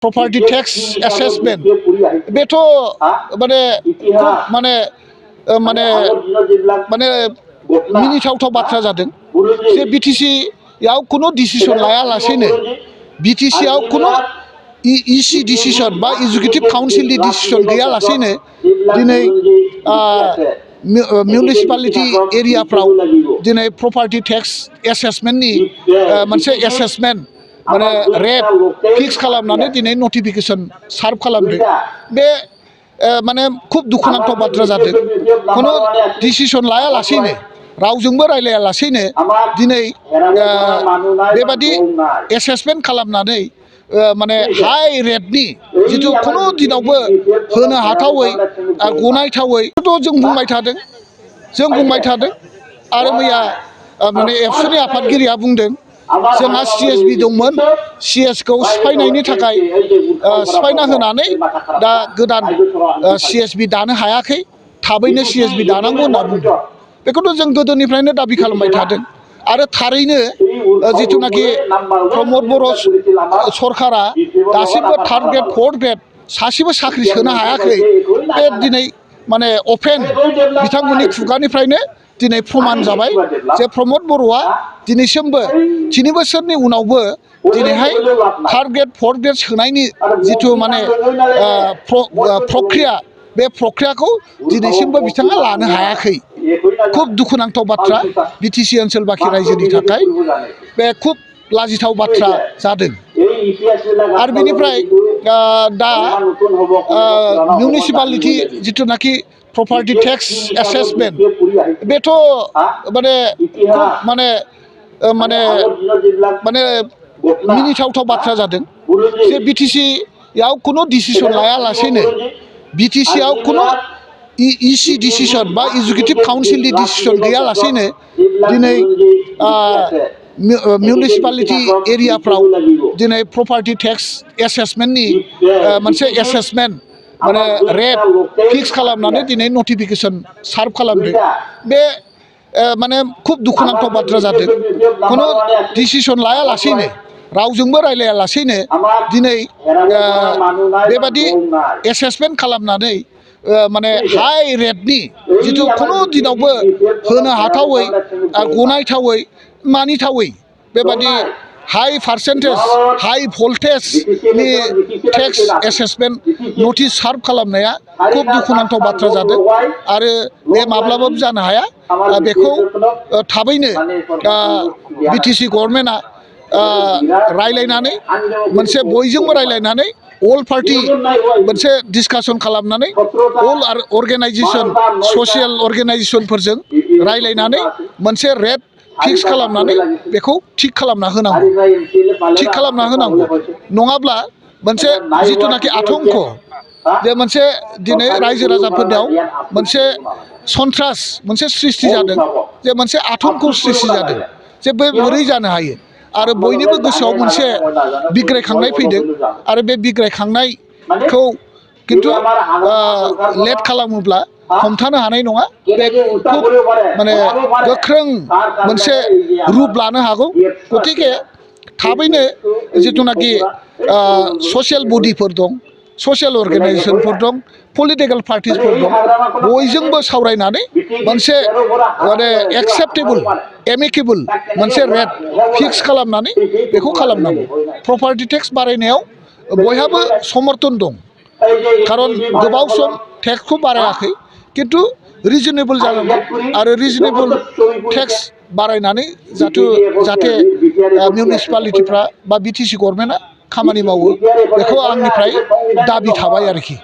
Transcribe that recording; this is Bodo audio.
प्रपार्टी टैक्स एसेसमेंट बेथ' माने माने माने माने मिनिथावथाव बाथ्रा जादों जे बिटिसिआव कुनु डिसिसन लायालासेनो बिटिसिआव कुनु इसि डिसिसन बा एग्जीक्यूटिव काउन्सिलनि डिसिसन गैयालासेनो दिनै मिउनिसिपालिटी एरियाफ्राव दिनै प्रपार्टी टैक्स एसेसमेन्टनि मोनसे एसेसमेन्ट माने रेट फिक्स खालामनानै दिनै नटिफिकेशन सार्भ खालामदों बे माने खुब दुखुनांथाव बाथ्रा जादों कुनु डिसिसन लायालासेनो रावजोंबो रायलायालासेनो दिनै बेबादि एसेसमेन्ट खालामनानै माने हाई रेटनि जिथु कुनु दिनावबो होनो हाथावै गनायथावै जों बुंबाय थादों आरो मैया माने एबसुनि आफादगिरिया बुंदों जोंहा CSB दंमोन CSखौ सिफायनायनि थाखाय सिफायना होनानै दा गोदान CSB दानो हायाखै थाबैनो CSB दानांगौ होनना बुंदों बेखौथ' जों गोदोनिफ्रायनो दाबि खालामबाय थादों आरो थारैनो जिथुनाखि प्रमद बर' सरकारा दासिमबो थार्ड ग्रेड फोर्थ ग्रेड सासेबो साख्रि सोनो हायाखै बे दिनै माने अपेन बिथांमोननि खुगानिफ्रायनो दिनै प्रमान जाबाय जे प्रमद बर'आ दिनैसिमबो 3 बोसोरनि उनावबो दिनैहाय थार्ड ग्रेड फोर्थ ग्रेड सोनायनि जिथु माने प्रक्रिया बे प्रक्रियाखौ दिनैसिमबो बिथाङा लानो हायाखै खुब दुखुनांथाव बाथ्रा बिटिसि ओनसोलबाखि रायजोनि थाखाय बे खुब लाजिथाव बाथ्रा जादों आरो बेनिफ्राय दा मिउनिसिपालिटी जिथुनाखि प्रपार्टी टैक्स एसेसमेन्ट बेथ' माने माने माने माने मिनिथावथाव बाथ्रा जादों जे बिटिसिआव कुनु डिसिसन लायालासेनो बिटिसिआव कुनु इसि डिसिसन बा एग्जीक्यूटिव काउन्सिलनि डिसिसन गैयालासेनो दिनै मिउनिसिपालिटी एरियाफ्राव दिनै प्रपार्टी टैक्स एसेसमेन्टनि मोनसे एसेसमेन्ट माने रेट फिक्स खालामनानै दिनै नटिफिकेशन सार्भ खालामदों बे माने खुब दुखुनांथाव बाथ्रा जादों कुनु डिसिसन लायालासेनो रावजोंबो रायलायालासेनो दिनै बेबादि एसेसमेन्ट खालामनानै माने हाई रेटनि जिथु कुनु दिनावबो होनो हाथावै गनायथावै मानिथावै बेबादि हाई पार्सेन्टेज हाई भल्टेजनि टैक्स एसेसमेन्ट नटिस सार्भ खालामनाया खुब दुखुनांथाव बाथ्रा जादों आरो बे माब्लाबाबो जानो हाया बेखौ थाबैनो बिटिसि गभर्नमेन्टआ रायलायनानै मोनसे बयजोंबो रायलायनानै अल पार्टी मोनसे डिसकासन खालामनानै अल अर्गेनाइजेशन सशियेल अर्गेनाइजेशनफोरजों रायलायनानै मोनसे रेट फिक्स खालामनानै बेखौ थिक खालामना होनांगौ नङाब्ला मोनसे जिथुनाखि आतंक जे मोनसे दिनै रायजो राजाफोरनाव मोनसे सन्ट्रास मोनसे सृष्टि जादों जे मोनसे आतंक सृष्टि जादों जे बे बोरै जानो हायो आरो बयनिबो गोसोआव मोनसे बिग्रायखांनाय फैदों आरो बे बिग्रायखांनायखौ खिन्थु लेट खालामोब्ला हमथानो हानाय नङा बे खुब माने गोख्रों मोनसे रुप लानो हागौ गतिके थाबैनो जिथुनाखि सशियेल बडिफोर दं सशियेल अर्गेनाइजेशनफोर दं पलिटिकल पार्टिसफोर दं बयजोंबो सावरायनानै मोनसे माने एक्सेप्टेबल एमिकेबल मोनसे रेट फिक्स खालामनानै बेखौ खालामनांगौ प्रपार्टी टैक्स बारायनायाव बयहाबो समर्थन दं खारन गोबाव सम टैक्सखौ बारायाखै किन्तु रिजनेबल जानांगौ आरो रिजनेबल टैक्स बारायनानै जाहाथे मिउनिसिपालिटीफ्रा बा बिटिसि गभर्नमेन्टआ खामानि मावो बेखौ आंनिफ्राय दाबि थाबाय आरोखि।